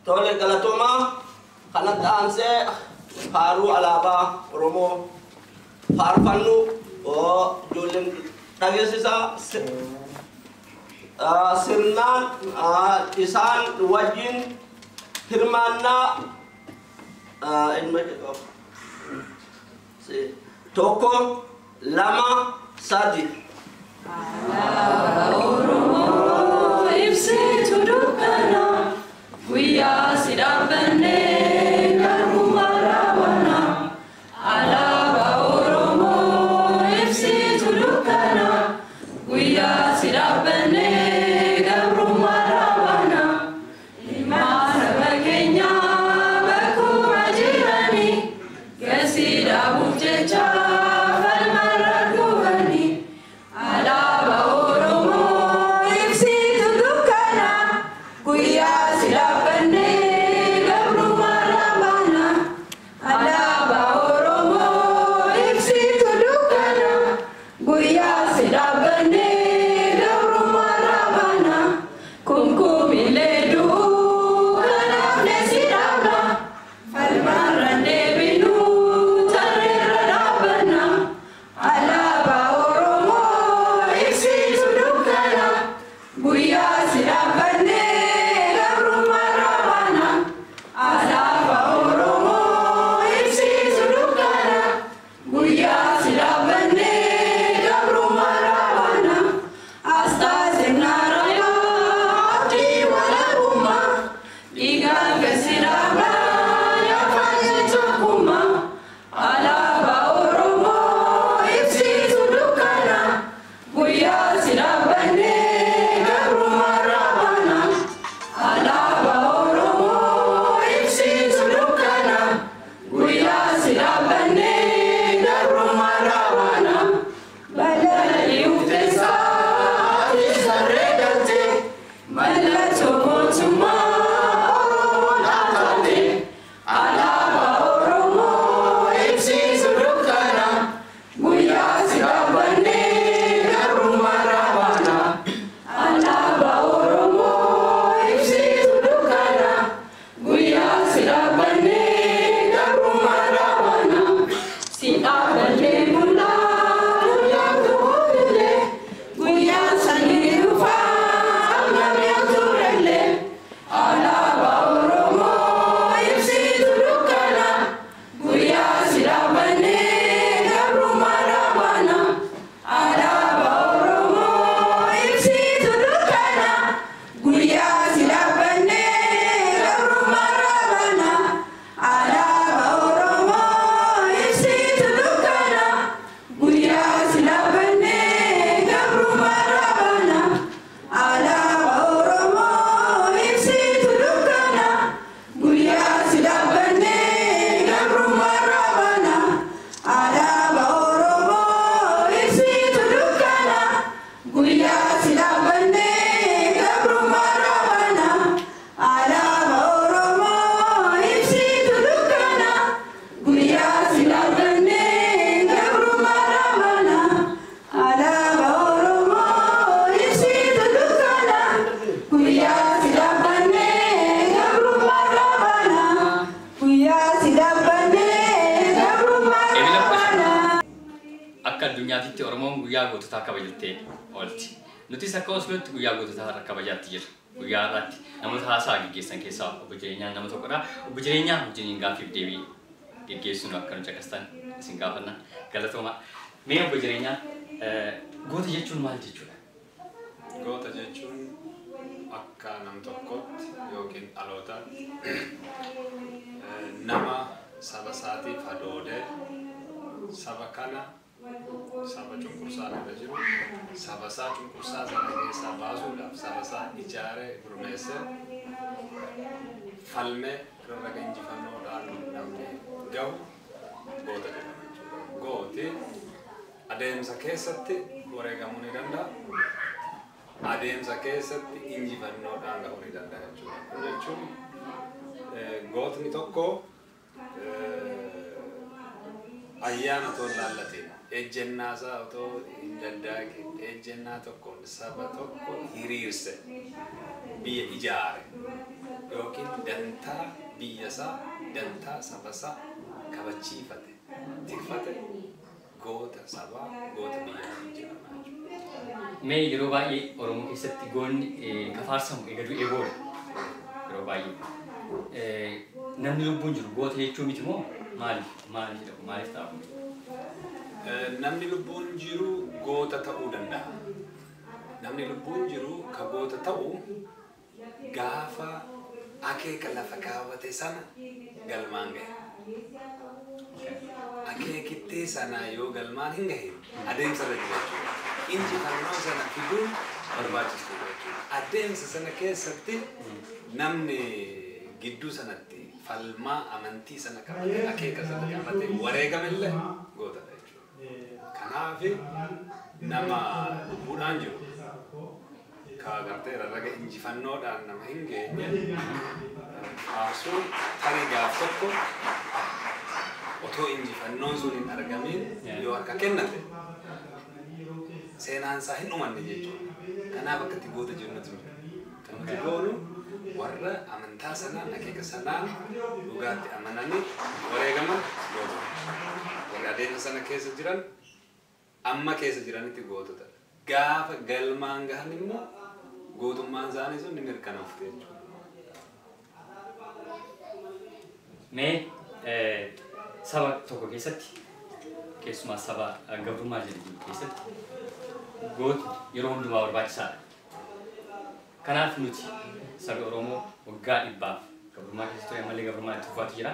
Tole, galatoomaa. Kanatti aansee faaruu alaabaa Oromoo faarfannu ijoolleen dhageessisaa sirnaan isaan wajjin hirmaannaa. Tokko, lama, sadi. Alaabaa Oromoo ibsitu dukkana, guyyaa si dhaabbannee garbummaa raawwanna. Alaabaa Oromoo ibsitu dukkana, guyyaa si dhaabbannee garbummaa raawwanna. Ilmaan saba keenyaa bakkuma jiranii gasii dhaabuuf jecha falmarra dhufanii. Alaabaa Oromoo ibsitu dukkana, guyyaa si dhaabbannee gabrummaa raawwanna. Alaabaa Oromoo ibsitu dukkana, guyyaa si dhaabbannee gabrummaa raawwanna. Kumkumilee du'uu kanaaf si dhaabna, falmarra deebinuu tarreerra dhaabbanna. Alaabaa Oromoo ibsitu dukkana, guyyaa si dhaabbannee gabrummaa raawwanna. Alaabaa Oromoo ibsitu dukkana, guyyaa si dhaabbannee gabrummaa raawwanna. Asxaa sirna raayyaa abdii walabummaa, dhiigaan gasi dhaabnaa yaafaan tokkummaa. Alaabaa Oromoo ibsitu dukkana, guyyaa si dhaabbannee gabrummaa raawwanna. Alaabaa Oromoo ibsitu dukkana, guyyaa si dhaabbannee gabrummaa raawwanna. Balali'uuf teessaa ati sarree galtee, mallattoo mootummaa Oromoon dhaabbatte. Alaabaa Oromoo ibsitu dukkana, guyyaa si dhaabbannee gabrummaa raawwanna. Alaabaa Oromoo ibsitu dukkana, guyyaa si dhaabbannee gabrummaa raawwanna. Si dhaabbannee bulaa guyyaa tuullee, guyyaa sanii dhufaa amma mi'a turellee. Alaabaa Oromoo ibsitu dukkana, guyyaa si dhaabbannee gabrummaa raawwanna. Alaabaa Oromoo ibsitu dukkana, guyyaa si dhaabbannee gabrummaa raawwanna. Alaabaa Oromoo ibsitu dukkana, guyyaa si dhaabbannee gabrummaa raawwanna. Alaabaa Oromoo ibsitu dukkana, guyyaa si dhaabbannee gabrummaa raawwanna. Alaabaa Oromoo ibsitu dukkana, guyyaa si dhaabbannee gabrummaa raawwanna. Alaabaa Oromoo ibsitu dukkana, guyyaa si dhaabbannee gabrummaa raawwanna. Alaabaa Oromoo ibsitu dukkana, guyyaa si dhaabbannee gabrummaa raawwanna. Guyyaa si dhaabbannee gabrummaa Ebila 15. raawwanna. Akka addunyaatitti Oromoon guyyaa goototaa kabajattee oolti. Nutis akka Oslootti guyyaa goototaa har'a kabajaatti jirra. Guyyaa har'aatti namoota haasaa gaggeessan keessaa Obbo Jireenyaan nama tokkodha. Obbo Jireenyaa wajjiniin gaaffiif deebii geggeessuun akka nu caqastan isin gaafanna. Galatooma. Mee Obbo Jireenyaa, goota jechuun maal jechuudha? Goota jechuun akka nam tokkotti yookiin dhalootaatti nama saba isaatiif hadoodee, saba kana, saba cunqursaa irra jiru, saba isaa cunqursaa sana keessaa baasuudhaaf saba isaa ijaaree, gurmeessee, falmee irra injifannoodhaan namni gahu goota jedhama jechuudha. Gooti adeemsa keessatti wareegamuu ni danda'a. Adeemsa keessatti injifannoodhaan gahuu ni danda'a jechuudha. Kun jechuun gootni tokko ayyaana otoo hin laallatin, ejjennaa isaa otoo hin daddaaqin, ejjennaa tokkoon saba tokko hiriirse, biyya ijaare yookiin dantaa biyya isaa, dantaa saba isaa kabachiifate, tikfate goota sabaa, goota biyyaa jedhama jechuudha. Mee yeroo baay'ee Oromoo keessatti goonni kafaarsamu eega du'ee booda yeroo baay'ee namni lubbuun jiru goota jechuu miti moo maaliif maaliif jedhamu maaliif ta'a kun? Namni lubbuun jiru goota ta'uu danda'a. Namni lubbuun jiru ka goota ta'u gaafa akeeka lafa kaawwate sana galmaan gahe. Akeekittee sana yoo galmaan hin gahin adeemsa irra jira jechuudha. Injifannoo sana fiduun barbaachistuudha jechuudha. Adeemsa sana keessatti namni gidduu sanatti falmaa amantii sana qabate, akeeka sana qabate wareegamellee gootadha jechuudha. Kanaaf nama lubbuudhaan jiru ka gartee rarraga injifannoodhaan nama hin geenye faarsuun tarii gaaf tokko otoo injifannoon sun hin argamin yoo harka kennate seenaan isaa hin dhumanne jechuudha. Kanaaf akkatti goota jennutu jira. Kan nuti goonu warra amantaa sanaan akeeka sanaan dhugaatti amananii wareegaman gootota. Warri adeemsa sana keessa jiran amma keessa jiranitti gootota. Gaafa galmaan gahan immoo gootummaan isaanii sun ni mirkanoofte jechuudha. Mee saba tokko keessatti keessumaa saba gabrummaa jedhu jiru keessatti gooti yeroo hundumaa barbaachisaadha. Kanaaf nuti sabi Oromoo waggaa dhibbaaf gabrummaa keessa ture malee gabrummaa itti fufaatu jira.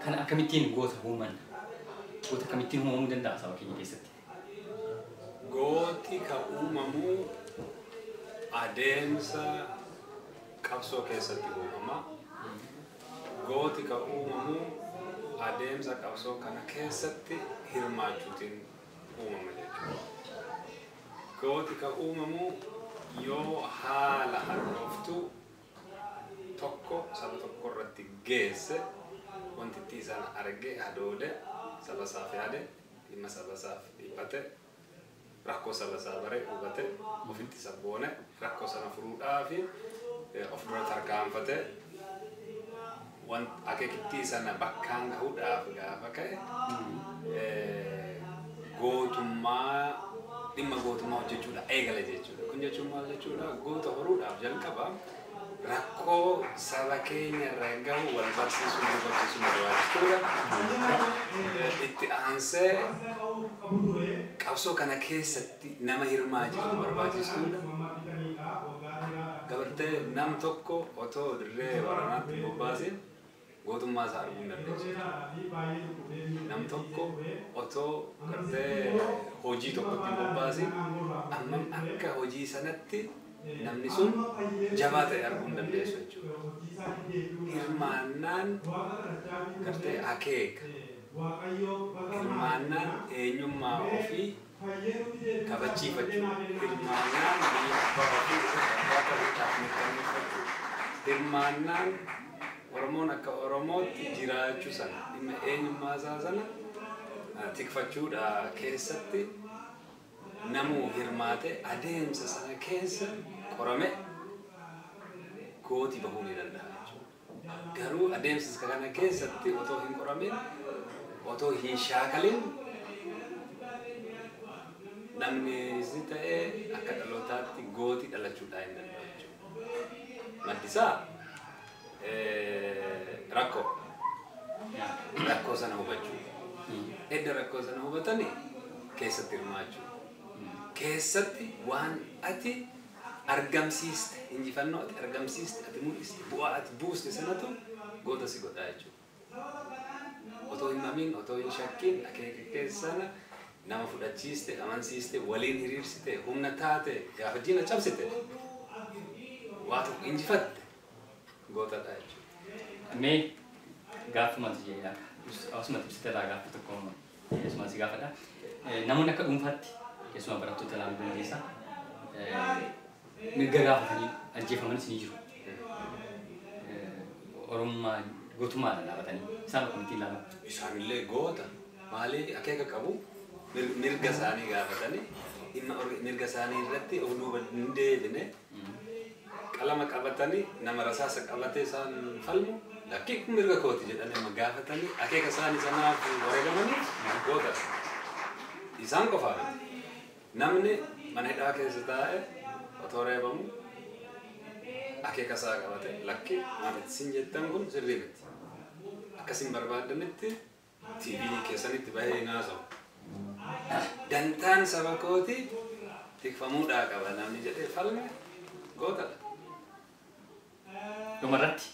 Kana akkamittiin goota uumanna? Goota akkamittiin uumamuu danda'a saba keenya keessatti? Gooti ka uumamuu adeemsa qabsoo keessatti uumama. Gooti ka uumamuu adeemsa qabsoo kana keessatti hirmaachuutiin uumama jechuudha. Gooti ka uumamuu yoo haala hadhooftuu tokko saba tokko irratti geesse wanti itti isaan arge hadoode saba isaaf yaade dhimma saba isaaf dhiphate rakkoo saba isaa bare hubate ofitti sabboone rakkoo sana furuudhaaf of dura tarkaanfate waan akeekittii sana bakkaan gahuudhaaf gaafa ka'e gootummaa dhimma gootummaa hojjechuudha eegale jechuudha. Kun jechuun maal jechuudha? Goota horuudhaaf jalqaba rakkoo saba keenya irra gahu wal barsiisuun hubachiisuun barbaachistuudha. Itti aansee qabsoo kana keessatti nama hirmaa jiru barbaachistuudha. Gabartee nam tokko otoo dirree waraanaatti hin bobbaasin gootummaa isaa arguu hin dandeessu. Nam tokko otoo gartee hojii tokkotti hin bobbaasin ammam akka hojii sanatti namni sun jabaa ta'e arguu hin dandeessu jechuudha. Hirmaannaan gartee akeeka. Hirmaannaan eenyummaa ofii kabachiifachuu. Hirmaannaan biyya abbaa ofii abbaa ta'uudhaaf mirkaneeffachuu. Hirmaannaan Oromoon akka Oromootti jiraachuu sana dhimma eenyummaa isaa sana tikfachuudha keessatti namuu hirmaate adeemsa sana keessa qorame gooti bahuu ni danda'a jechuudha. Garuu adeemsa kana keessatti otoo hin qoramin otoo hin shaakalin namni si ta'ee akka dhalootaatti gooti dhalachuudhaa hin danda'u jechuudha. Maddi isaa rakkoo. Rakkoo sana hubachuu. Edda rakkoo sana hubatanii keessatti hirmaachuu. Keessatti waan ati argamsiiste, injifannoo ati argamsiiste, ati mul'iste, bu'aa ati buuste sanatu goota si godhaa jechuudha. Otoo hin mamin, otoo hin shakkin, akeeka keessa sana nama fudhachiiste, amansiiste, waliin hiriirsite, humna taate, gaafa diina cabsite, waa tokko injifatte gootadha jechuudha. Mee gaafuma jedhaa asuma ibsite irraa gaafa tokko keessumaa si gaafadha. Namoonni akka dhuunfaatti keessumaa barattoota ilaaluu dandeessa. Mirga gaafatanii ajjeefamanis ni jiru. Oromummaa gootummaadhaan dhaabatanii isaan akkamittiin ilaalu? Isaanillee goota maalii akeeka qabu mirga isaanii gaafatanii dhimma mirga isaanii irratti of duuba hin deebine Qalama qabatanii nama rasaasa qabatee isaan falmu lakkii kun mirga kooti jedhanii nama gaafatanii akeeka isaanii sanaaf wareegamanii goota. Isaan qofaa miti. Namni mana hidhaa keessa taa'e otoo reebamu akeeka isaa qabate lakkii maal isin jettan kun sirrii miti. Akkasin barbaadanitti TV keessanitti bahee hin haasa'u. Dantaan saba kootii tikfamuudhaa qaba namni jedhee falme gootadha. Dhumarratti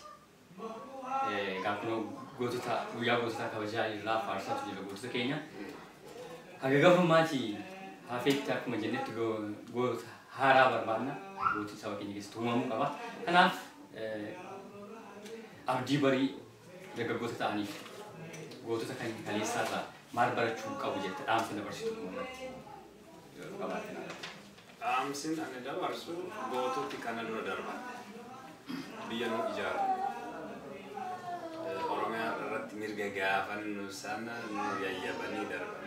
gaafa gootota guyyaa goototaa kabajaa irraa faarsaatu jira gootota keenya. Haga gafummaati hafeetti akkuma jennetti goota haaraa barbaadna. Gooti saba keenya keessatti uumamuu qaba. Kanaaf abdii barii dargaggoota ta'aniif gootota kan kaleessaa maal barachuu qabu jette dhaamsa dabarsitu dhumarratti yoo qabaatte naaf. Dhaamsin ani dabarsu gootutti kana dura darba. Biyya nu ijaara. Oromiyaa irratti mirga gaafannu sana nu yayyabanii darban.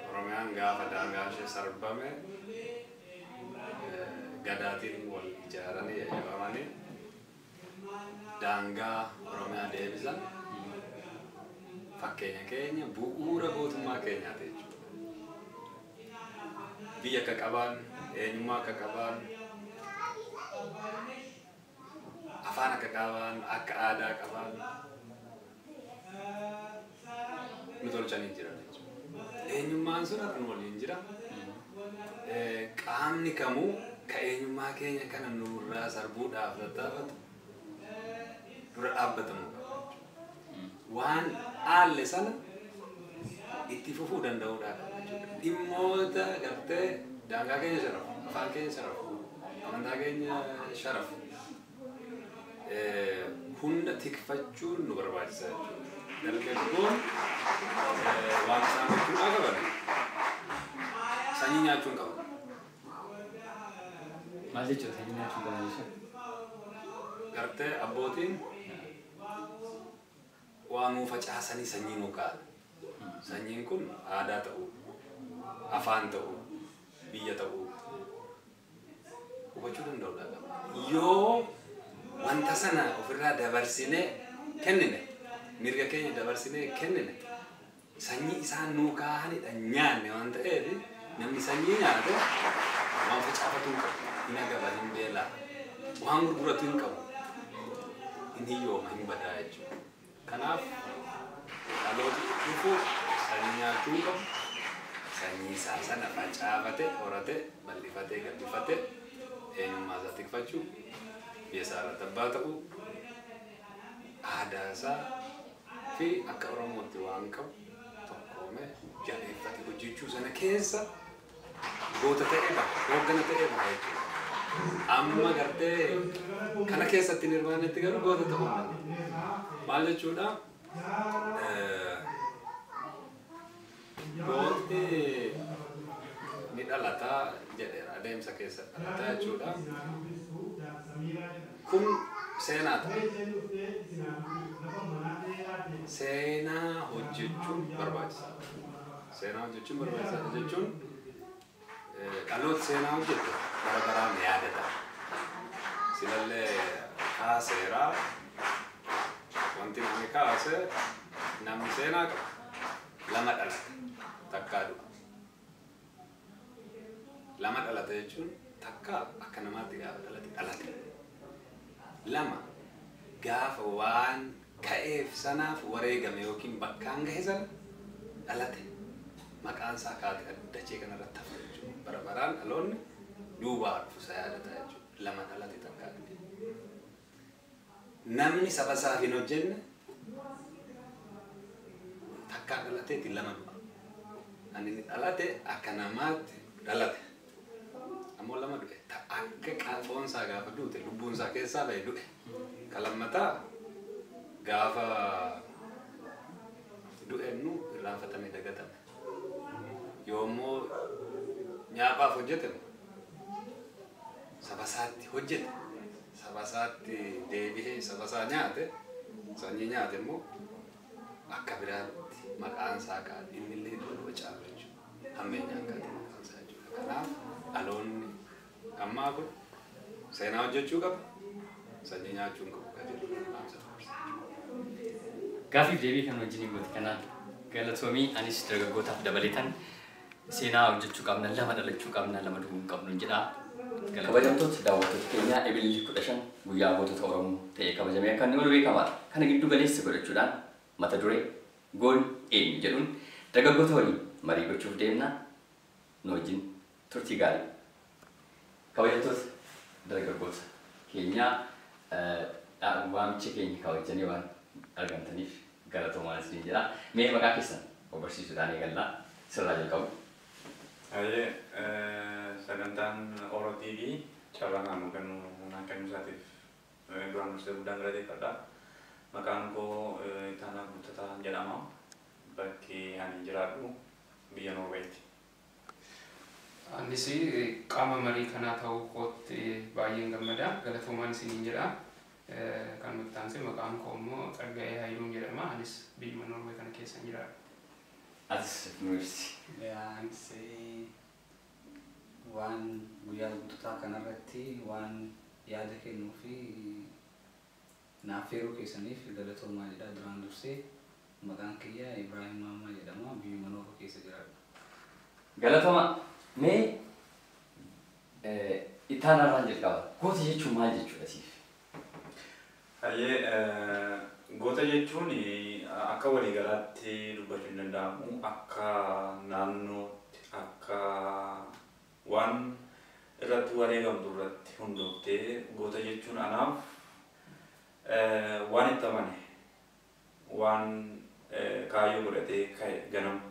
Oromiyaan gaafa daangaa ishee sarbame gadaatiin wal ijaaranii yayyabamanii daangaa Oromiyaa deebisan fakkeenya keenya bu'uura gootummaa keenyaati jechuudha. Biyya akka qabaan, eenyummaa akka qabaan, afaan akka qabaan, akka aadaa qabaan nu tolchanii jiran jechuudha. Eenyummaan sun har'a nu waliin jira. Qaamni kamuu ka eenyummaa keenya kana nurraa sarbuudhaaf tattaafatu dura dhaabbatamuu qaba jechuudha. Waan dhaalle sana itti fufuu danda'uudhaa qaba jechuudha. Dhimmoota gartee daangaa keenya sharafu, afaan keenya sharafu, amantaa keenya sharafu hunda tikfachuun nu barbaachisa jechuudha. Dargaggoon waan isaan gochuudhaa qaban sanyii nyaachuun qaban. Maal jechuudha sanyii nyaachuun qaban jechuudha? Gartee abbootiin waa nuu facaasanii sanyii nuu kaa'an. Sanyiin kun aadaa ta'uu, afaan ta'uu, biyya ta'uu hubachuu danda'uudha qaba. Yoo wanta sana ofirraa dabarsinee kennine, mirga keenya dabarsinee kennine, sanyii isaan nuu kaa'anidha nyaanne waan ta'eef namni sanyii nyaate waan facaafatu hin qabu, hin agaba, hin beelaa, waan gurguratu hin qabu, hin hiyyooma, hin badaa jechuudha. Kanaaf dhalooti dhufu sanyii nyaachuu hin qabu. Sanyii isaa sana facaafate, horate, bal'ifate, gabbifate, eenyummaa isaa tikfachuu, biyya isaa irratti abbaa ta'uu, aadaa isaa fi akka Oromootti waan qabu tokkoomee jabeeffate hojjechuu sana keessa goota ta'ee baha, hooggana ta'ee baha jechuudha. Amma gartee kana keessatti hin hirmaannetti garuu goota ta'uu hin danda'u. Maal jechuudha? Gootni ni dhalataa jedheera adeemsa keessa dhalataa jechuudha. Kun seenaa ta'a. Seenaa hojjechuun barbaachisaadha. Seenaa hojjechuun barbaachisaadha jechuun dhaloota seenaa hojjette bara baraan ni yaadata. Silallee kaaseeraa wanti namni kaase namni seenaa qaba. Lama dhalata takkaa du'a. Lama dhalata jechuun takkaa akka namaatti gaafa dhalate dhalate. Lama gaafa waan ka'eef sanaaf wareegame yookiin bakkaan gahe sana dhalate. Maqaan isaa kaate dachee kanarratti hafa jechuudha. Bara baraan dhaloonni duubaa dhufu isa yaadata jechuudha. Lama dhalate takkaa du'e. Namni saba isaaf hin hojjenne takkaa dhalateeti lama du'a. Ani inni dhalate akka namaatti dhalate. Ammoo lama du'e. Akka foon isaa gaafa duute lubbuun isaa keessaa ba'e du'e. Ka lammataa gaafa du'ennu irraanfatame dagatame. Yoommoo nyaaphaaf hojjete saba isaatti hojjete saba isaatti deebi'ee saba isaa nyaate sanyii nyaate immoo akka biraatti maqaan isaa kaa'e inni illee du'a caalu jechuudha. Hammeenyaan kaa'e maqaan isaa jechuudha. Kanaaf dhaloonni ammaa kun Seenaa hojjechuu qaba. Sanyii nyaachuu hin qabu kan jedhu dhaamsa dabarsa. Gaaffiif deebii kan wajjin goote kanaan galatoomii. Anis dargaggootaaf dabaletan seenaa hojjechuu qabna, lama dhalachuu qabna, lama du'uu hin qabnu jedha. Kabajamtoota daawwattoota keenyaa, Ebilli 15 guyyaa gootota Oromoo ta'ee kabajamee akka inni oolu beekamaadha. Kana giddu galeessa godhachuudhaan mata duree "Goonni eenyu" jedhuun dargaggoota waliin marii gochuuf deemna. Nu wajjin turtii gaarii. Kabajamtoota dargaggoota keenyaa, waamicha keenya kabajanii waan argamtaniif galatoomaa isiniin jedha. Mee maqaa keessan of barsiisuudhaan eegallaa, sirraa jalqabu. Hayyee, sagantaan Oro TV carraa naannoo kennu naan kennuu isaatiif duraan dursee guddaan galateeffadha. Maqaan koo Ittaanaa Guuttataa jedhama. Bakki ani jiraadhu biyya Noorweeti. Anis qaama marii kanaa ta'uu kootti baay'een gammada. Galatoomaan isiniin jedha. Kan nutti aansee maqaan koo immoo Tsaggaa'ee Hayiluun jedhama. Anis biyyuma Noorwee kana keessa jiraadha. Atis nu ibsi. Anis waan guyyaa goototaa kanarratti waan yaada kennuu fi naaf feeruu keessaniif galatoomaa jedha. Duraan dursee maqaan kiyya Ibraahim Maammaa jedhama, biyyuma Noorwee keessa jiraadha. Galatooma. Mee Ittaanaarraan jalqaba. Goota jechuun maal jechuudha siif? Hayyee, goota jechuun akka waliigalaatti dubbachuu hin danda'amu. Akka naannootti, akka waan irratti wareegamtu irratti hundooftee, goota jechuun anaaf waan itti amane, waan kaayyoo godhatee ka'e, ganama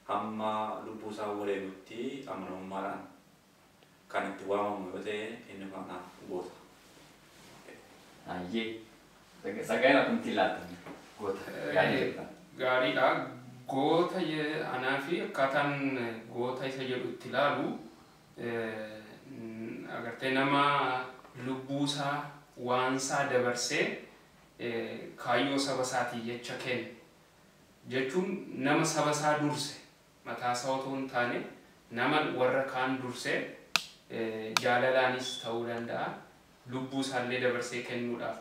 hamma lubbuu isaa wareegutti amanamummaadhaan kan itti waamamu yoo ta'e, inni kun anaaf goota. Hayyee. Tsaggaa'een akkamitti ilaalta goota yaada jedhu kana? Gaariidha. Goota anaa fi akkaataan goota isa jedhu itti ilaalu, agartee, nama lubbuusaa waansaa dabarsee kaayyoo saba isaatii jecha kennu jechuun, nama saba isaa durse, mataasaa otoo hin taane nama warra kaan dursee, jaalalaanis ta'uu danda'a, lubbuu isaallee dabarsee kennuudhaaf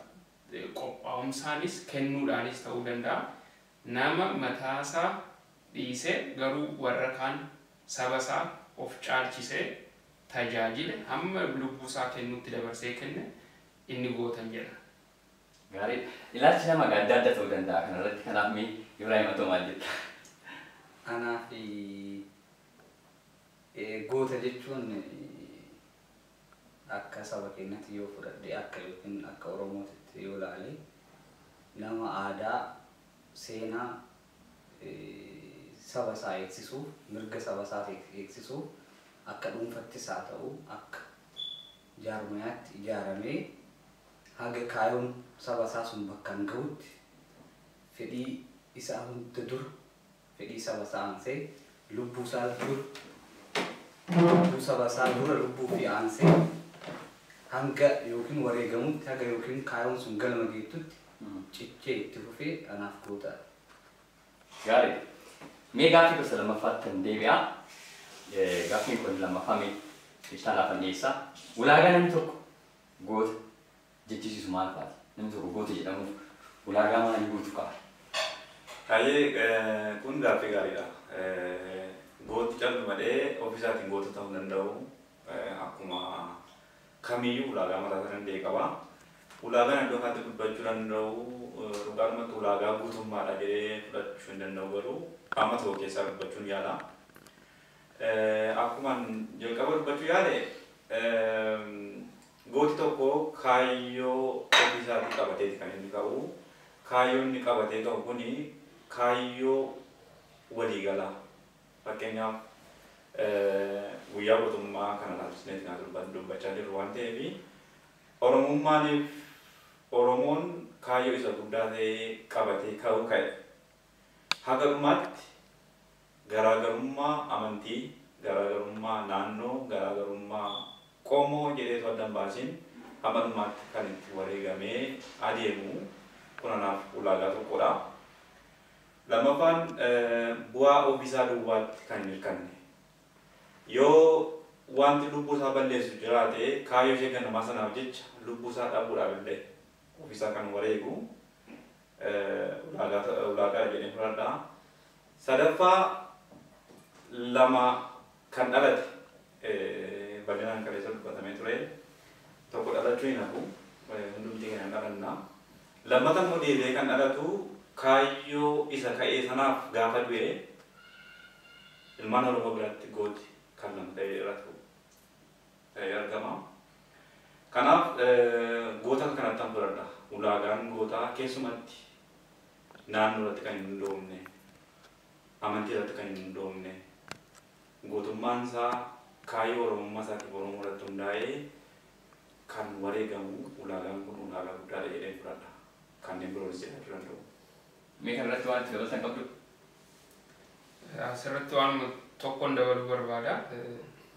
qophaa'umsaanis kennuudhaanis ta'uu danda'a, nama mataasaa dhiisee garuu warra kaan, saba isaa of caalchisee tajaajile, hamma lubbuu isaa kennuutti dabarsee kenne, inni gootan jedha. Gaariidha. Ilaalchi nama adda adda ta'uu danda'a kanarratti. Kanaaf mee Ibraahim atoo maal jetta? Anaaf goota jechuun akka saba keenyatti yoo fudhadhe, akka yookiin akka Oromootitti yoo ilaale, nama aadaa, seenaa saba isaa eegsisuuf, mirga saba isaa eegsisuuf, akka dhuunfattis haa ta'u akka jaarmayaatti ijaaramee, haga kaayoon saba isaa sun bakkaan gahutti fedhii isaa hunda dura fedhii saba isaa aansee, lubbuu isaa dura, lubbuu saba isaa dura lubbuu fi aansee, hanga yookiin wareegamutti, haga yookiin kaayoon sun galma geettutti cichee itti fufee anaaf goota. Gaarii. Mee gaaffii gosa lammaffaatti kan deebi'a. Gaaffiin kun lammaffaa mee ibsaan dhiyeessaa. Ulaagaa namni tokko goota jechisiisu maal fa'aati? Namni tokko goota jedhamuuf ulaagaa maalii guutuu qaba? Hayyee, kun gaaffii gaariidha. Gooti callu malee ofiisaatiin goota ta'uu hin danda'u. Akkuma kamiyyuu ulaagaa mataa isaa danda'e qaba. Ulaagaan iddoo kanatti dubbachuu danda'u dhugaadhumatti ulaagaa guutummaadha jedhee fudhachuu hin danda'u, garuu qaama tokko keessaa dubbachuun yaala. Akkuma jalqaba dubbachuu yaale, gooti tokko kaayyoo ofiisaatii qabateeti kan inni ka'u. Kaayyoon inni qabatee ka'u kuni kaayyoo waliigalaa. Fakkeenyaaf, guyyaa gootummaa kana ilaalchisnee kan dubbachaa jirru waan ta'eef, Oromummaaniif Oromoon kaayyoo isa guddaa ta'e qabatee ka'uu ka'e. Haga dhumaatti garaagarummaa amantii, garaagarummaa naannoo, garaagarummaa qomoo jedheetu adda hin baasiin hamma dhumaatti kan itti wareegamee adeemu, kun anaaf ulaagaa tokkodha. Lammaffaan, bu'aa ofiisaa duwwaatti kan hin hirkanne. Yoo wanti lubbuu isaa balleessu jiraate kaayyoo ishee ganamaa sanaaf jecha lubbuu isaa dhabuudhaaf illee ofiisaa kan wareegu ulaagaa jedhee fudhadha. Sadaffaa lama kan dhalate bal'inaan kaleessa dubbatamee ture. Tokko dhalachuu hin hafu, hundumti keenya dhalanna. Lammata immoo deebi'ee kan dhalatu kaayyoo isa ka'ee sanaaf gaafa du'e ilmaan Oromoo biratti gooti kan lama ta'ee irratti argama. Kanaaf goota kanatti an fudhadha. Ulaagaan gootaa keessumatti naannoo irratti kan hin hundoofne, amantii irratti kan hin hundoofne, gootummaan isaa kaayyoo Oromummaa isaatiif Oromoo irratti hundaa'ee kan wareegamu ulaagaan kun ulaagaa guddaadha jedhee fudhadha. Kanneen biroonis jiraachuu danda'u. Mee kanarratti waan itti dabaltan qabdu? Asirratti waan tokkoon dabaluu barbaada.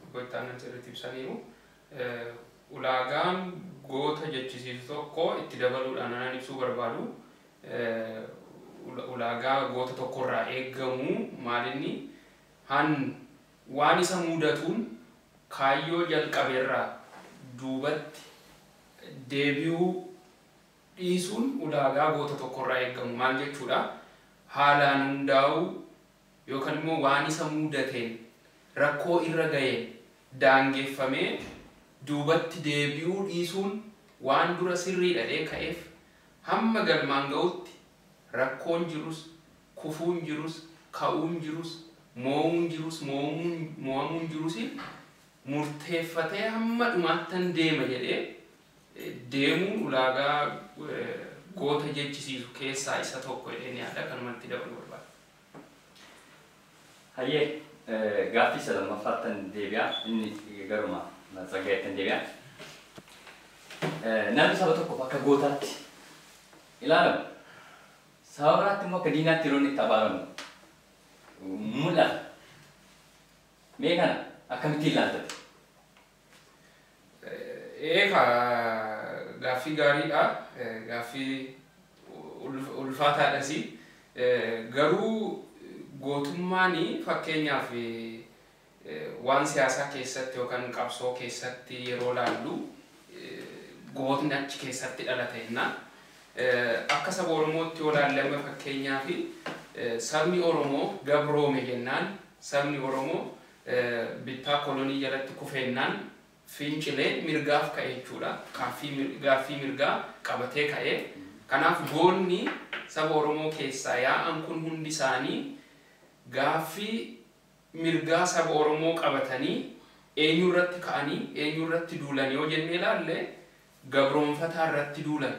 Obbo Ittaanaan sirriitti ibsaniiru. Ulaagaan goota jechisiisu tokko itti dabaluudhaan anaan ibsuu barbaadu. Ulaagaa goota tokkorraa eeggamu maalinni han waan isa mudatuun kaayyoo jalqabeerraa duubatti deebi'uu dhiisuun ulaagaa goota tokkorraa eeggamu maal jechuudha? Haalaan hundaa'uu yookaan immoo waan isa mudateen rakkoo irra ga'een daangeffamee duubatti deebi'uu dhiisuun waan dura sirrii dhadhee ka'eef hamma galmaan ga'utti rakkoon jirus, kufuun jirus, ka'uun jirus, moo'uun jirus, moo'amuun jirus murteeffatee hamma dhumaattan deema jedhee deemuun ulaagaa goota jechisiisu keessaa isa tokko jedhee yaada kanumatti dabaluu barbaada. Hayyee gaaffii isa lammaffaattan deebi'a. Inni garuma Tsaggaayettan deebi'a. Namni saba tokkoof akka gootaatti ilaalamu. Saba biraatti immoo akka diinaatti yeroo inni itti abaaramu mul'ata. Mee kana akkamittiin ilaaltate? Eegaa gaaffii gaariidha. Gaaffii ulfaataadhas. Garuu gootummaan fakkeenyaaf waan siyaasaa keessatti yookaan qabsoo keessatti yeroo laallu gootni achi keessatti dhalate jenna. Akka saba Oromootti yoo laalle amma fakkeenyaaf sabni Oromoo gabroome jennaan sabni Oromoo bittaa kolonii jalatti kufeennaan fincilee mirgaaf ka'e jechuudha. Gaaffii mirgaa qabatee ka'e. Kanaaf goonni saba Oromoo keessaa yaa'an kun hundi isaanii gaaffii mirgaa saba Oromoo qabatanii eenyu irratti ka'anii eenyu irratti duulan yoo jennee ilaalle gabroonfataa irratti duulan.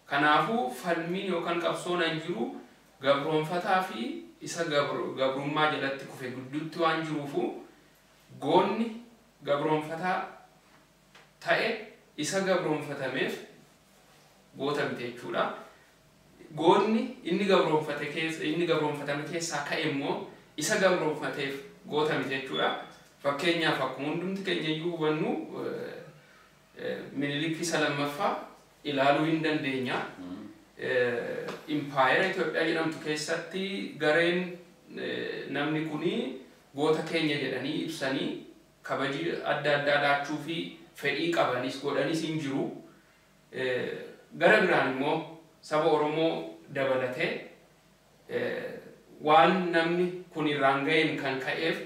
Kanaafuu falmiin yookaan qabsoon hin jiru gabroonfataa fi isa gabrummaa jalatti kufe gidduutti waan jiruufu goonni gabroonfataa ta'e isa gabroonfatameef goota miti jechuudha. Goonni inni gabroonfate keessa inni gabroonfatame keessaa ka'e immoo isa gabroonfateef goota miti jechuudha. Fakkeenyaaf akkuma hundumti keenya iyyuu hubannu Minilik isa lammaffaa ilaaluu hin dandeenya. Impaayera Itoophiyaa jedhamtu keessatti gareen namni kuni goota keenya jedhanii ibsanii kabajii adda addaa laachuu fi fedhii qabanis godhanis hin jiru. Gara biraan immoo saba Oromoo dabalatee waan namni kun irraan ga'een kan ka'eef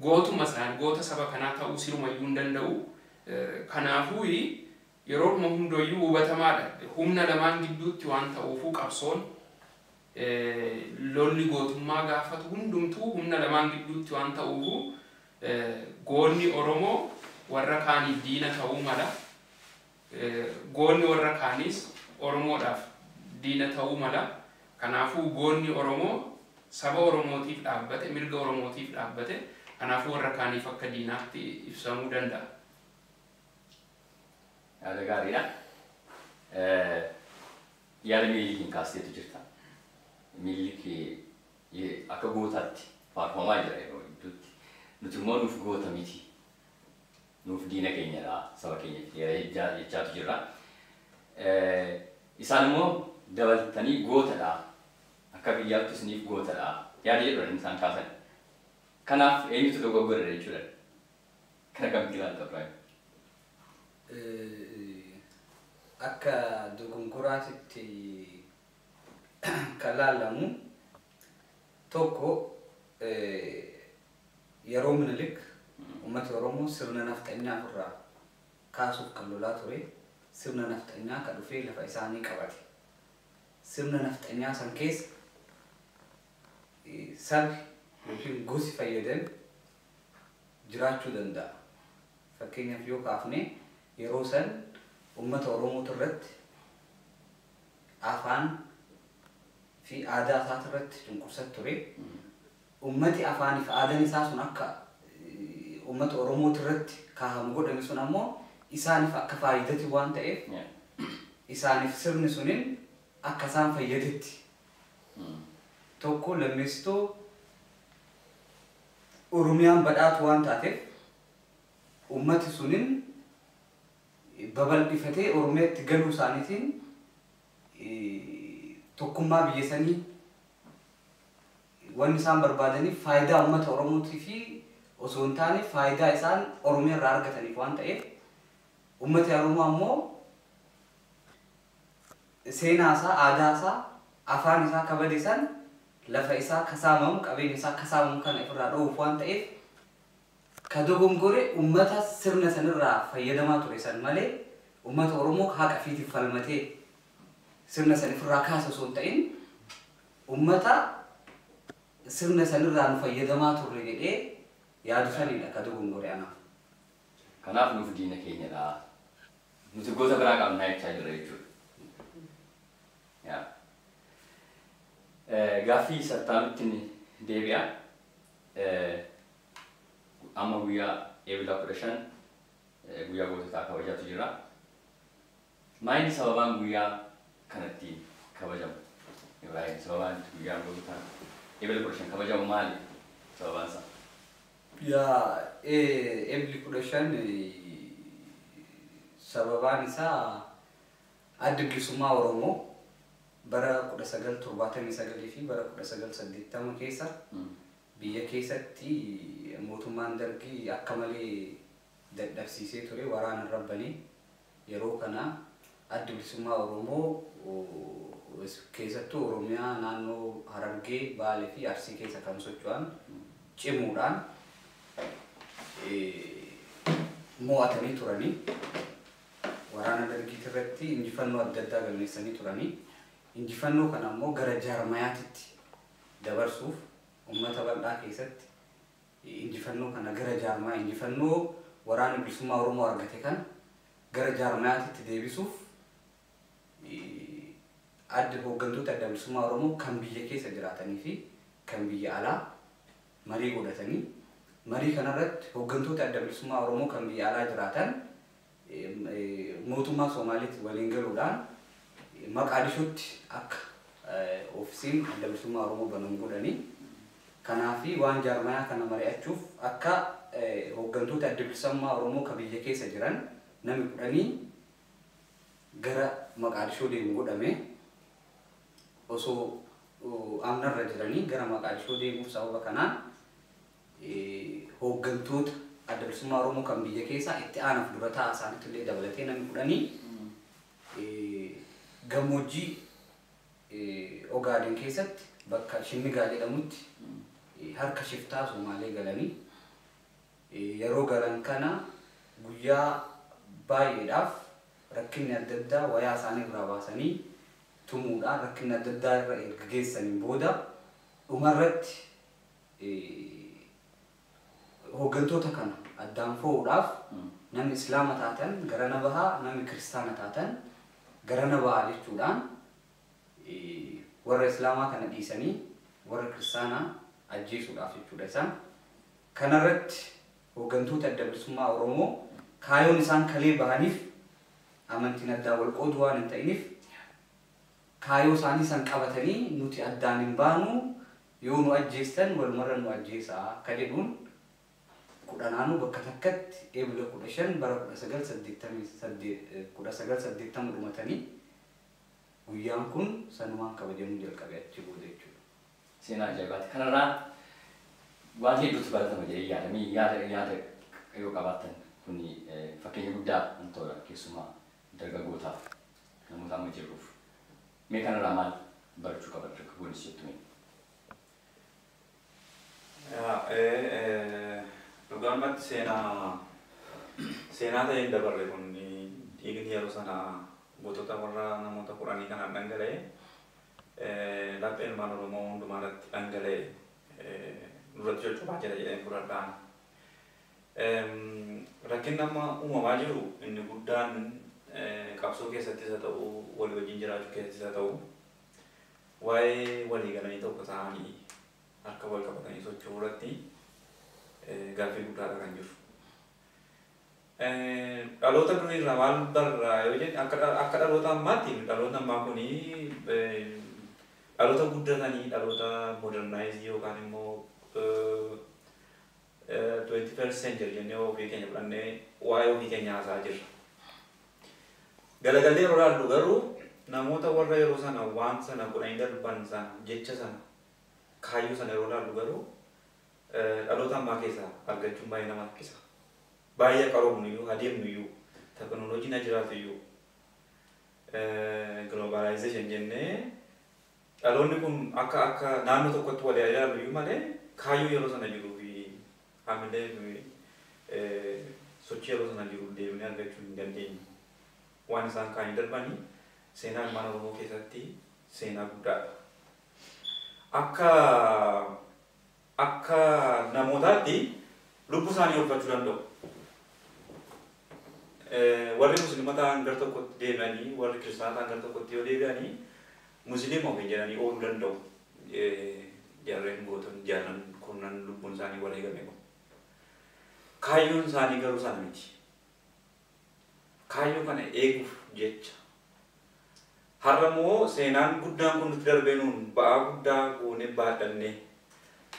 gootuma isaan goota saba kanaa ta'uu sirumayyuu hin danda'u. Kanaafuu yeroo hundayyuu hubatamaadha. Humna lamaan gidduutti waan ta'uufuu qabsoon lolli gootummaa gaafatu hundumtuu humna lamaan gidduutti waan ta'uufuu goonni Oromoo warra kaaniif diina ta'uu mala. Goonni warra kaanis Oromoodhaaf diina ta'uu mala. Kanaafuu goonni Oromoo saba Oromootiif dhaabbate, mirga Oromootiif dhaabbate. Kanaafuu warra kaaniif akka diinaatti ibsamuu danda'a. Yaada gaariidha. Yaada Minilikiin kaasteetu jirta. Minilik akka gootaatti faarfamaa jira yeroo hedduutti. Nuti immoo nuuf goota miti. Nuuf diina keenyadha saba keenya jechaatu jira. Isaan immoo dabaltanii gootadha. Akka biyyaatti isiniif gootadha. Yaada jedhuudha isaan kaasan. Kanaaf eenyutu dogoggora jechuudha. Kana kamitti ilaalta Ibraahim? Akka dogongoraatitti kan laalamu tokko, yeroo Minilik uummata Oromoo sirna nafxanyaa ofirraa kaasuuf kan lolaa ture, sirna nafxanyaa kan dhufee lafa isaanii qabate. Sirna nafxanyaa san keessa sabi yookiin gosi fayyadame jiraachuu danda'a. Fakkeenyaaf yoo kaafne, yeroo san uummata Oromootu irratti afaan fi aadaa isaati irratti cunqursaa ture. Uummati afaanii fi aadaan isaa sun akka uummata Oromootu irratti kaahamu godhame sun ammoo isaaniif akka faayidati waan ta'eef, isaaniif sirni sunin akka isaan fayyadetti. Tokko lammeessitoo, Oromiyaan badhaatu waan taateef uummati sunin babal'ifatee Oromiyaatti galuu isaaniitiin tokkummaa biyya sanii wanni isaan barbaadaniif faayidaa uummata Oromootii fi osoo hin taane faayidaa isaan Oromiyaa irraa argataniif waan ta'eef, uummati Oromoo ammoo seenaa isaa, aadaa isaa, afaan isaa kabade san, lafa isaa kasaamamu, qabeenya isaa kasaamamu kana ofirraa dhoowwuuf waan ta'eef, ka dogongore uummata sirna sanirraa fayyadamaa ture san malee uummata Oromoo haqa fiitiif falmatee sirna san ofirraa kaasa osoo hin ta'in, uummata sirna sanirraa nu fayyadamaa turre jedhee yaadu sanidha ka dogongore anaaf. Kanaaf nuuf diina keenyadha. Nuti gosa biraa qabnaa jechaa jirra jechuudha. Yaa. Gaaffii sattaanutti deebi'a. Amma guyyaa Eebila 15 guyyaa goototaa kabajaatu jira. Maayini sababaan guyyaa kanatti kabajamu? Ibraahim, sababaan guyyaa goototaa Eebila 15 kabajamu maali? Sababaan isaa? Yaa, Eebli 15 sababaan isaa Adda Bilisummaa Oromoo bara 1979 fi bara 1980 keessa biyya keessatti mootummaan Dargii akka malee dadhabsiisee ture, waraana rabbanii. Yeroo kana Adda Bilisummaa Oromoo keessattuu Oromiyaa naannoo Harargee, Baalee fi Arsii keessa kan socho'an cimuudhaan mo'atanii turanii, waraana Dargiit irratti injifannoo adda addaa galmeessanii turanii. Injifannoo kana ammoo gara jaarmayaatitti dabarsuuf, uummata bal'aa keessatti injifannoo kana gara jaarmayaa, injifannoo waraana bilisummaa Oromoo argate kana gara jaarmayaatitti deebisuuf, adda hooggantoota Adda Bilisummaa Oromoo kan biyya keessa jiraatanii fi kan biyya alaa marii godhatanii, marii kanarratti hooggantoota Adda Bilisummaa Oromoo kan biyya alaa jiraatan mootummaa Somaaliitti waliin galuudhaan Maqaadishootti akka oofisiin Adda Bilisummaa Oromoo banamu godhanii. Kanaafi waan jaarmayaa kana mari'achuuf akka hooggantoota Adda Bilisummaa Oromoo kan biyya keessa jiran namni 10 gara Maqaadishoo deemu godhame. Osoo amnarra jiranii gara Maqaadishoo deemuuf sababa kanaan hooggantoota Adda Bilisummaa Oromoo kan biyya keessaa itti aanaaf dura ta'a isaaniitti illee dabalatee namni 10 gammoojjii Ogaaden keessatti bakka Shinnigaa jedhamutti harka shiftaa Somaalee galanii, yeroo galan kana guyyaa baay'eedhaaf rakkinni adda addaa, wayaa isaanii irraa baasanii tumuudhaan rakkinni adda addaa irra erga geessaniin booda, dhumarratti hooggantoota kana addaan fo'uudhaaf namni Islaama taatan garana bahaa, namni Kiristaana taatan garana bahaa jechuudhaan warra Islaamaa kana dhiisanii warra Kiristaanaa ajjeesuudhaaf jechuudha isaan. Kanarratti hooggantoota Adda Bilisummaa Oromoo kaayoon isaan kalee bahaniif amantiin addaan wal qoodu waan hin ta'iniif, kaayoo isaanii san qabatanii nuti addaan hin baanu, yoo nu ajjeestan walumarra nu ajjeesaa akka jedhuun kudhanaanuu bakka takkatti Eebila 15 bara 1980 dhumatanii, guyyaan kun sanumaan kabajamuu jalqabe achi booda jechuudha. Seenaa ajaa'ibaati. Kanarraa waan hedduutu baratama jedhee yaadamee yaada yoo qabaattan kun fakkeenya guddaa kan ta'udha keessumaa dargaggootaaf namoota amma jirruuf. Mee kanarraa maal barachuu qaba dargaggoonnis jettu mee? Dhugaamatti seenaa ta'een dabarre kun dhiigni yeroo sana gootota warra namoota 10 kanaan dhangala'e laphee ilmaan Oromoo hundumaa irratti dhangala'e nurratti coccobaa jira jedheen fudhadhaan. Rakkinni amma uumamaa jiru inni guddaan qabsoo keessattis haa ta'u walii wajjin jiraachuu keessattis haa ta'u waa'ee walii galanii tokko ta'anii harka wal qabatanii socho'uu irratti gaaffii guddaadha kan jiru. Dhaloota durii irraa maal barraa yoo jenne akka dhaloota ammaatti dhaloota ammaa kuni dhaloota guddatanii dhaloota modernaayizii yookaan immoo 21st century jennee ofii keenya fudhannee waa'ee ofii keenya haasa'aa jirra. Galagallee yeroo ilaallu garuu namoota warra yeroo sana waan sana godhanii darban sana jecha sana kaayyoo sana yeroo ilaallu garuu dhaloota ammaa keessaa argachuun baay'ee nama rakkisa. Baay'ee qaroomnu iyyuu adeemnu iyyuu teknooloojiin haa jiraatu iyyuu globalization jennee dhaloonni kun akka naannoo tokkotti walii ilaallu iyyuu malee kaayyoo yeroo sana jiruu fi hamilee fi sochii yeroo sana jiru deemnee argachuu hin dandeenyu. Waan isaan kaanii darbanii seenaa ilmaan Oromoo keessatti seenaa guddaadha. Akka namootaatti lubbuu isaanii oolfachuu danda'u. Warri musliima ta'an gara tokkotti deebi'anii warri kiristaana ta'an gara tokkotti yoo deebi'anii musliima ofiin jedhanii ooluu danda'u. Jarreen gootonni jaarran kurnan lubbuun isaanii wareegame kun. Kaayyoon isaanii garuu sana miti. Kaayyoo kana eeguuf jecha. Har'a immoo seenaan guddaan kun nutti darbee nuun ba'aa guddaa goonee baadhannee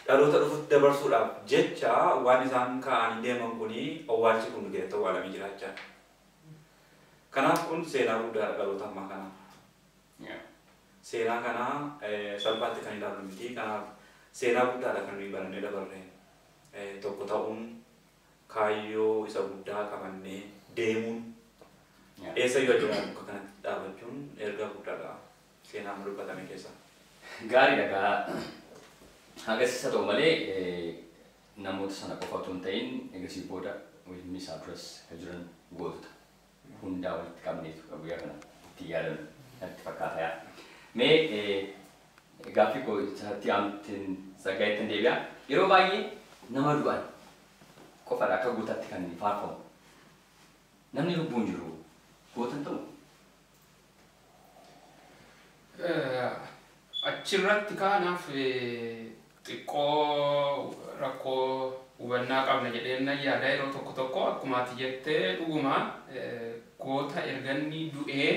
dhaloota dhufutti dabarsuudhaaf jecha waan isaan kaa'anii deeman kuni owwaalchi kun keessatti owwaalamee jiraachaa. Kanaaf kun seenaa guddaadha dhaloota ammaa kanaaf. Seenaa kana salphaatti kan ilaallu miti. Kanaaf seenaa guddaadha kan nuyi barannee dabarre. Tokko ta'uun kaayyoo isa guddaa qabannee deemuun eessayyuu addunyaa bakka kanatti dhaabachuun ergaa guddaadha seenaa dubbatame keessa. Gaariidha gaa agarsiisa ta'u malee namoota sana qofa otoo hin ta'in eegasii booda ilmi isaa duras kan jiran gootota hundaa walitti qabneetu guyyaa kana itti yaadannu natti fakkaata yaa. Mee gaaffii koo isaatti aantiin saggaa ittiin deebi'a. Yeroo baay'ee nama du'an qofaadha akka gootaatti kan faarfamu. Namni lubbuun jiru goota hin ta'u. Achirratti kanaaf xiqqoo rakkoo hubannaa qabna jedheen nan yaada yeroo tokko tokko akkuma ati jettee dhuguma goota erganni du'ee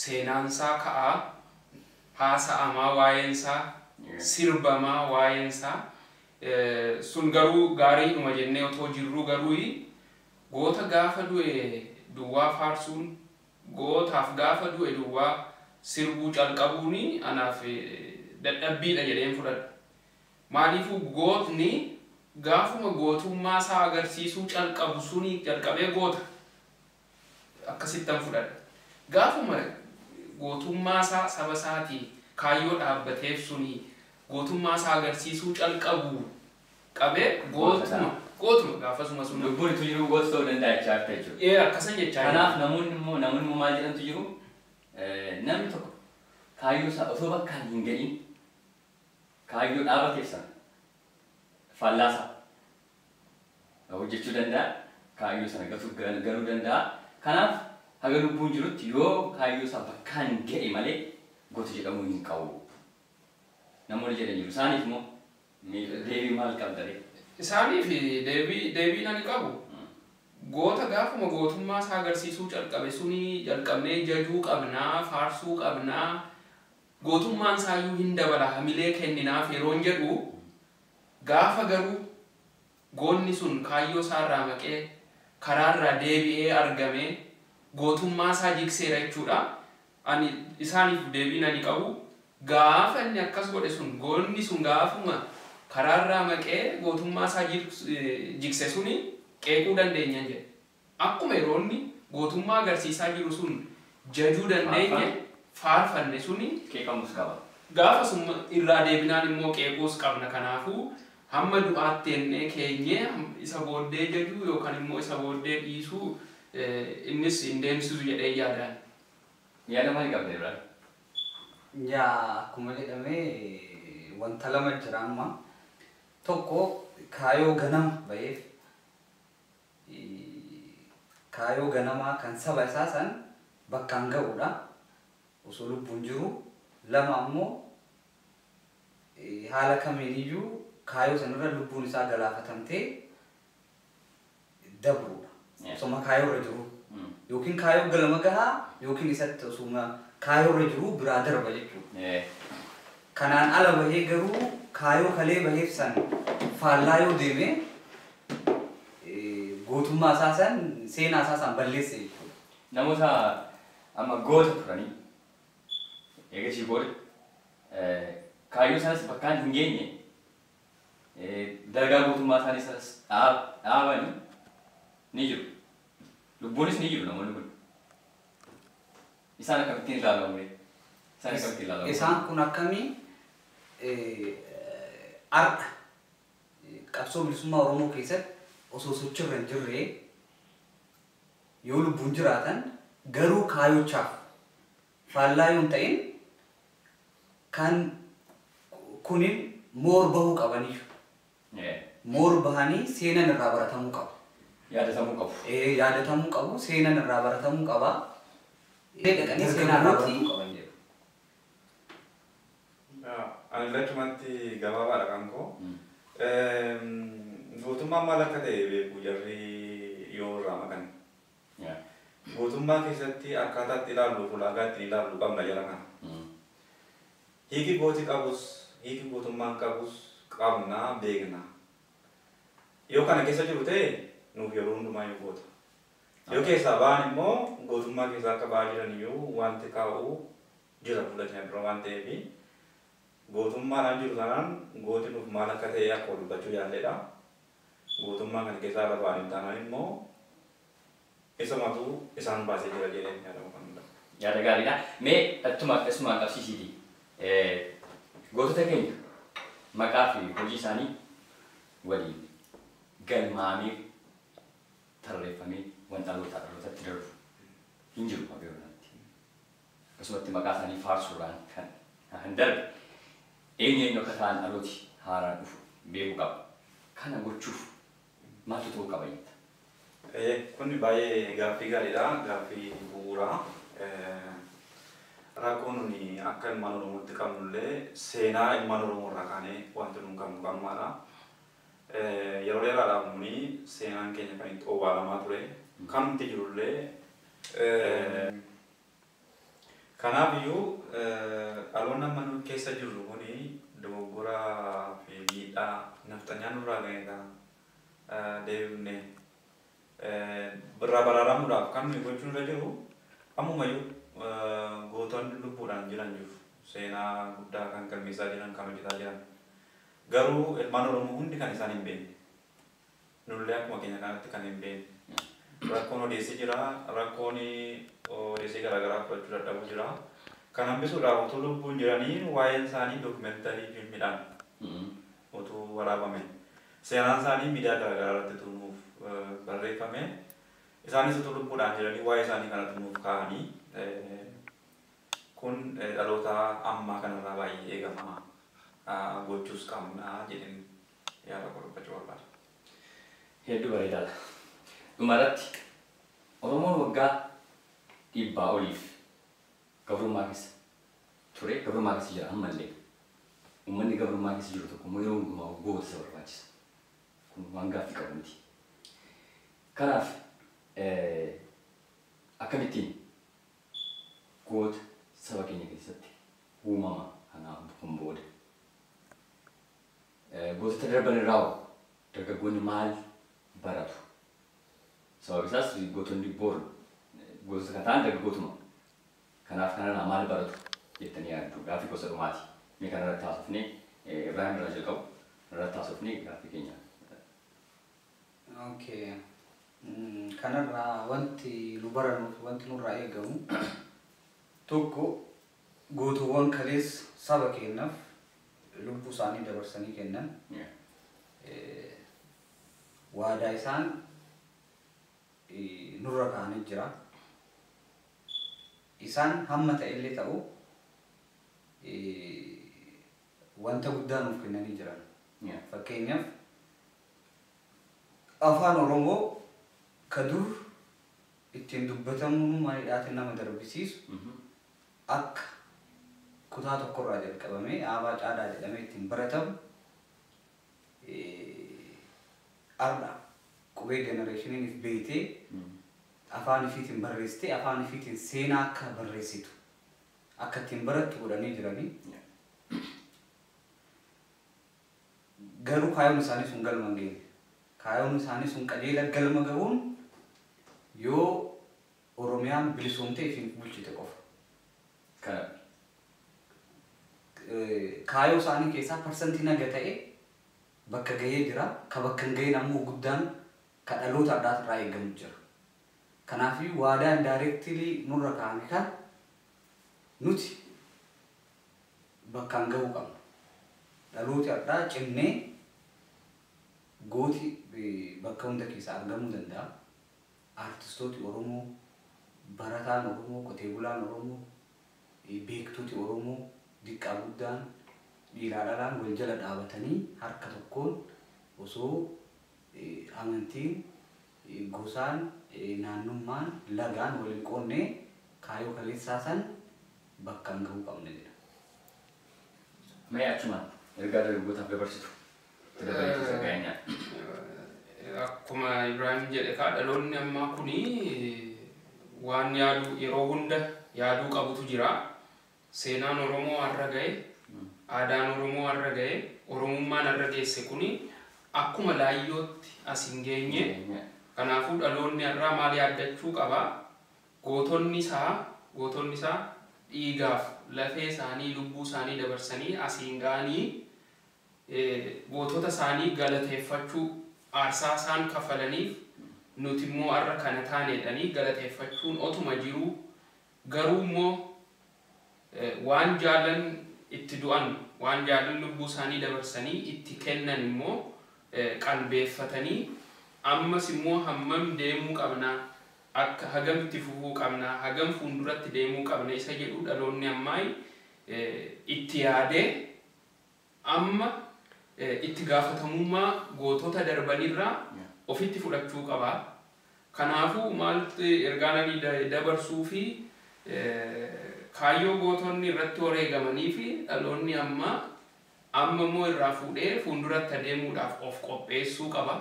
seenaansaa ka'aa haasa'amaa waa'eensaa sirbamaa waa'eensaa sun garuu gaariidhuma jennee otoo jirruu garuu goota gaafa du'e duwwaa faarsuun gootaaf gaafa du'e duwwaa sirbuu calqabuuni anaaf dadhabbiidha jedheen fudhadha. Maaliifuu gootni gaafuma gootummaa isaa agarsiisuu calqabu suni calqabee goota akkasittan fudhadha. Gaafuma gootummaa isaa saba isaatii kaayyoo dhaabbateef suni gootummaa isaa agarsiisuu calqabu qabee gootuma gaafasuma sun Lubbuun itti jiru goota ta'uu danda'a jechaa jirta jechuudha. Akkasan jechaa jira. Kanaaf namoonni immoo maal jedhantu jiru namni tokko kaayyoo isaa osoo bakkaan hin ga'iin kaayyoo dhaabateef sana faallaa isaa hojjechuu danda'a kaayyoo sana galuu danda'a. Kanaaf haga lubbuun jirutti yoo kaayyoo isaa bakkaan ga'e malee goota jedhamuu hin qabu. Namoonni jedhan jiru. Isaaniif immoo deebii maal qabda ree? Isaaniif deebii ani qabu goota gaafuma gootummaa isaa agarsiisuu calqabe suni jalqabnee jajuu qabnaa faarsuu qabnaa gootummaan isaayyuu hin dabala hamilee kenninaaf yeroon jedhu gaafa garuu goonni sun kaayyoo isaarraa maqee karaarraa deebi'ee argame gootummaa isaa jigseera jechuudha. Ani isaaniif deebiin ani qabu gaafa inni akkas godhe sun goonni sun gaafuma karaarraa maqee gootummaa isaa jigse suni Qeequu dandeenyan jedhe. Akkuma yeroo inni gootummaa agarsiisaa jiru sun jajuu dandeenye faarfanne suni Qeeqamus qaba. Gaafa sun irraa deebinaan immoo qeequus qabna. Kanaafuu hamma du'aatti ennee keenyee isa booddee jajuu yookaan immoo isa booddee dhiisuu innis hin deemsisu jedhee yaadaan. Yaada maalii qabda, Ibrahim? Yaa, akkuma jedhame wanta lama jira amma. Tokko kaayoo ganama baheef, kaayoo ganamaa kan saba isaa san bakkaan ga'uudha. Osoo lubbuun jiru. Lama ammoo haala kamiiniyyuu kaayoo sanarra lubbuun isaa galaafatamtee dabruudha. Osoma kaayoo irra jiru. Yookiin kaayoo galma gahaa yookiin isatti osuma kaayoo irra jiru biraa darba jechuudha. Kanaan ala bahee garuu kaayoo kalee baheef san faallaa yoo deeme, gootummaa isaa san, seenaa isaa san balleessa jechuudha. Namoota amma goota turanii eegasii booda kaayyoo sanas bakkaan hin geenye, dalagaa gootummaa isaanii sanas dhaabanii ni jiru. Lubbuunis ni jiru namoonni kun. Isaan akkamittiin ilaalamu? Isaan akkamittiin ilaalamu? Isaan kun akkamii har'a qabsoo bilisummaa Oromoo keessatti osoo sochirra hin jirre yoo lubbuun jiraatan garuu kaayochaaf faallaa yoo hin ta'in kan kunin moor bahuu qabaniif. Moor bahanii seenan irraa baratamuu qabu. Yaadatamuu qabu. Yaadatamuu qabu, seenan irraa baratamuu qaba. Dhaqanii seenaa irraa baratamuu qaban jedhu. Ani lachumatti gabaabaadha kan koo. Gootummaan maal akka ta'e beeku jarri yoo irraa maqan. Gootummaa keessatti akkaataa itti ilaallu, ulaagaa ittiin ilaallu qabna jala kana. Hiiki gooti qabus, hiiki gootummaan qabus qabna, beekna. Yoo kana keessa jiru ta'e nuuf yeroo hundumaa yoo goota. Yoo keessaa ba'an immoo gootummaa keessaa akka ba'aa jiran iyyuu wanti kaa'u jira fuula keenya dura waan ta'eef, gootummaadhaan jiru sanaan gooti nuuf maal akka ta'e akka wal dubbachuu yaalledha. Gootummaa kana keessaa ala ba'an hin taanaan immoo isumatu isaan baasee jira jedhee yaadamu kan hundaa. Yaada gaariidha. Mee attuma akkasumaan qabsiisiiti. Gootota keenya maqaa fi hojii isaanii waliin galmaamee tarreeffamee wanta dhalootaa dhalootatti darbu hin jiru haga yoonaatti. Akkasumatti maqaa isaanii faarsuudhaan kan darbe eenyu eenyu akka ta'an dhalooti haaraan dhufu beekuu qaba. Kana gochuuf maaltu ta'uu qaba jetta? Kun baay'ee gaaffii gaariidha. Gaaffii bu'uuraa. Rakkoon nuni akka ilmaan Oromootti qabnullee seenaa ilmaan Oromoo irraa kaanee wanti nuun qabnu qabmaadha. Yeroo dheeraadhaaf nuni seenaan keenya kan itti owwaalamaa ture. Kan nuti jirullee kanaaf iyyuu dhaloonni amma nu keessa jirru kuni dogoggoraa fi miidhaa nafxanyaa nurraa ga'e kana deebifnee irraa baraaramuudhaaf kan nuyi gochuu irra jiru, ammumayyuu gootonni lubbuudhaan jiran jiru. Seenaa guddaa kan galmeessaa jiran, kan hojjetaa jiran. Garuu ilmaan Oromoo hundi kan isaan hin beekne. Nullee akkuma keenya kanatti kan hin beekne. Rakkoon odeessi jira, rakkoon odeessii garaagaraa fudhachuu dadhabuu jira. Kan hambisuudhaaf utuu lubbuun jiranii waa'een isaanii dookumentarii fiilmiidhaan utuu waraabame. Seenaan isaanii miidiyaa garaagaraa irratti utuu nuuf barreeffame. Isaanis utuu lubbuudhaan jiranii waa'ee isaanii kanatu nuuf kaa'anii, kun dhaloota ammaa kanarraa baay'ee eegama, gochuus qabna jedheen yaada koo dubbachuu barbaada. Hedduu bareedaadha. Dhumarratti, Oromoon waggaa 100 oliif gabrummaa keessa ture, gabrummaa keessa jira ammallee. Uummanni gabrummaa keessa jiru tokko immoo yeroo hundumaa goota isa barbaachisa. Kun waan gaaffii qabu miti. Kanaaf akkamittiin goota saba keenya keessatti uumama kanaaf kun booda gootota darban irraa dargaggoonni maal baratu? Sababni isaas gootonni bor gootota kan ta'an dargaggootuma. Kanaaf kanarraa maal baratu jettanii yaaddu? Gaaffii gosa dhumaati. Mee kanarratti haasofnee, Ibrahim irraa jalqabu, irratti haasofnee gaaffii keenya. Okay. Kanarraa wanti nu barannuuf wanti nurraa eegamu tokko gootuuwwan kalees saba keenyaaf lubbuu isaanii dabarsanii kennan waadaa isaan nurra kaa'anii jira. Isaan hamma ta'ellee ta'u wanta guddaa nuuf kennanii jiran. Fakkeenyaaf afaan Oromoo ka dur ittiin dubbatamuun maalidhaatiin nama darbisiisu akka kutaa tokkorraa jalqabamee aabaa caadaa jedhamee ittiin baratamu arda qubee jenereeshiniin if beeytee afaan ifiitiin barreessitee afaan ifiitiin seenaa akka barreessitu akka ittiin barattu godhanii jiranii. Garuu kaayyoon isaanii sun galma hin geenye. Kaayyoon isaanii sun qajeela galma gahuun yoo Oromiyaan bilisoomtee ifiin bulchite qofa. Kaayyoo isaanii keessaa parsantii naga ta'e bakka gahee jira. Ka bakka hin gahin ammoo guddaan ka dhaloota addaa irraa eegamu jira. Kanaafii waadaan daayireektilii nurra kaa'ame kan nuti bakkaan gahuu qabna. Dhalooti addaa cimnee gooti bakka hunda keessaa argamuu danda'a. Artistooti Oromoo, barataan Oromoo, qotee bulaan Oromoo, beektooti Oromoo diqqaa guddaan dhiiraa dhalaan wal jala dhaabatanii harka tokkoon osoo amantiin, gosaan, naannummaan, lagaan wal hin qoodne kaayyoo kaleessaa san bakkaan gahuu qabna jedha. Mee achumaan ergaa dargaggootaaf dabarsitu. Akkuma Ibrahim jedhe kaa dhaloonni ammaa kuni waan yaadu yeroo hunda yaaduu qabutu jira. Seenaan Oromoo har'a gahe, aadaan Oromoo har'a gahe, Oromummaan har'a geesse kuni akkuma laayyootti as hin geenye. Kanaafuu dhaloonni har'aa maal yaaddachuu qaba? Gootonni isaa dhiigaaf lafee isaanii lubbuu isaanii dabarsanii asiin ga'anii gootota isaanii galateeffachuu aarsaa isaan kafalaniif nuti immoo har'a kana taaneedhanii galateeffachuun otuma jiruu garuu immoo waan jaalan itti du'an waan jaalan lubbuu isaanii dabarsanii itti kennan immoo qalbeeffatanii ammas immoo hammam deemuu qabnaa akka hagam itti fufuu qabnaa hagam fuulduratti deemuu qabna isa jedhu dhaloonni ammaa itti yaadee amma itti gaafatamummaa gootota darbanirraa ofitti fudhachuu qaba. Kanaafuu maaltu ergaan ani dabarsuu fi kaayyoo gootonni irratti wareegamanii fi dhaloonni amma immoo irraa fuudhee fuulduratti adeemuudhaaf of qopheessuu qaba.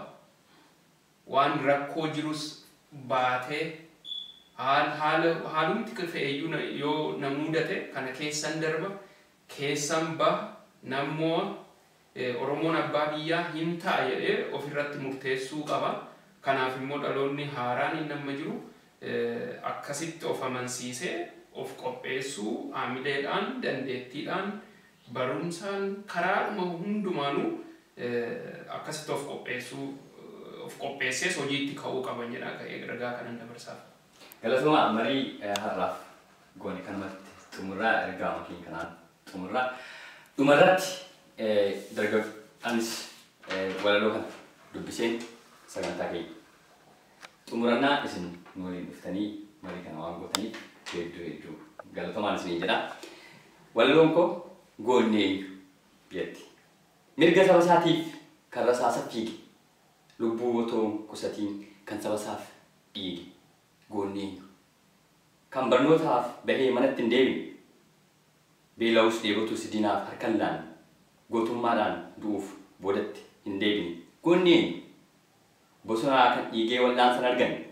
Waan rakkoo jirus baatee haalumti fe'eeyyuu yoo na mudate kana keessan darba keessan baha nammoo Oromoon abbaa biyyaa hin ta'a jedhee ofirratti murteessuu qaba. Kanaaf immoo dhaloonni haaraan inni amma jiru akkasitti of amansiisee of qopheessuu haamileedhaan, dandeettiidhaan, barumsaan karaadhuma hundumaanuu akkasitti of qopheessuu of qopheessees hojiitti ka'uu qaban jedha ergaa kanan dabarsaaf. Galatoomaa marii har'aaf goone kanumatti xumurraa ergaa makiin kanaan xumurraa dhumarratti dargaggoonis walaloo kana dubbiseen sagantaa keenya xumurannaa isin nu waliin dhuftanii marii kana waan gootaniif hedduu hedduu galatoomaan isiniin jedha. Walaloon koo goonni eenyu jetti. Mirga saba isaatiif kan rasaasa fiige lubbuu otoo qusatiin kan saba isaaf dhiige goonni eenyu. Kan barnootaaf bahee manatti hin deebine beela'us dheebotus diinaaf harka hin laanne gootummaadhaan du'uuf boodatti hin deebine goonni eenyu. Bosonaa kan dhiigee wal'aansa arganne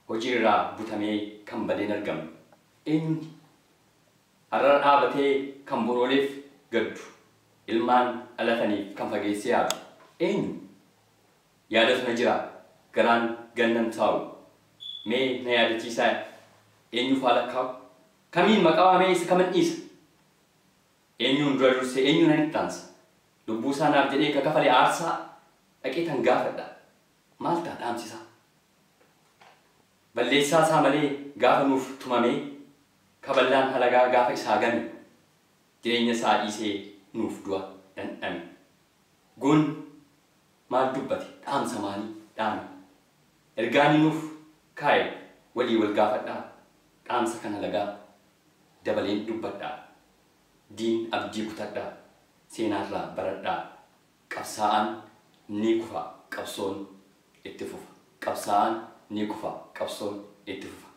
hojii irraa butamee kan badeen argamne eenyuti. Har'a dhaabatee kan borooleef gaddu ilmaan dhalataniif kan fageessee yaadu eenyu. Yaadatu na jira garaan gannan taa'u mee na yaadachiisaa eenyu faa lakkaa'u kamiin maqaa waamee isa kaman dhiisa eenyuun dura dursee eenyuun nan itti aansa lubbuu isaa naaf jedhee ka kafale aarsaa dhaqee tan gaafadha maal ta'a dhaamsisaa. Balleessaa isaa malee gaafa nuuf tumamee kaballaan halagaa gaafa isaa game jireenya isaa dhiisee nuuf du'a dhandhame. Goonni maal dubbate dhaamsa maalii dhaame? Ergaan nuuf kaa'e walii wal gaafadhaa dhaamsa kan halagaa dabaleen dubbadhaa. Diin abdii kutadhaa seenaarraa baradhaa qabsaa'aan ni kufa qabsoon itti fufa qabsaa'aan ni kufa qabsoon itti fufa.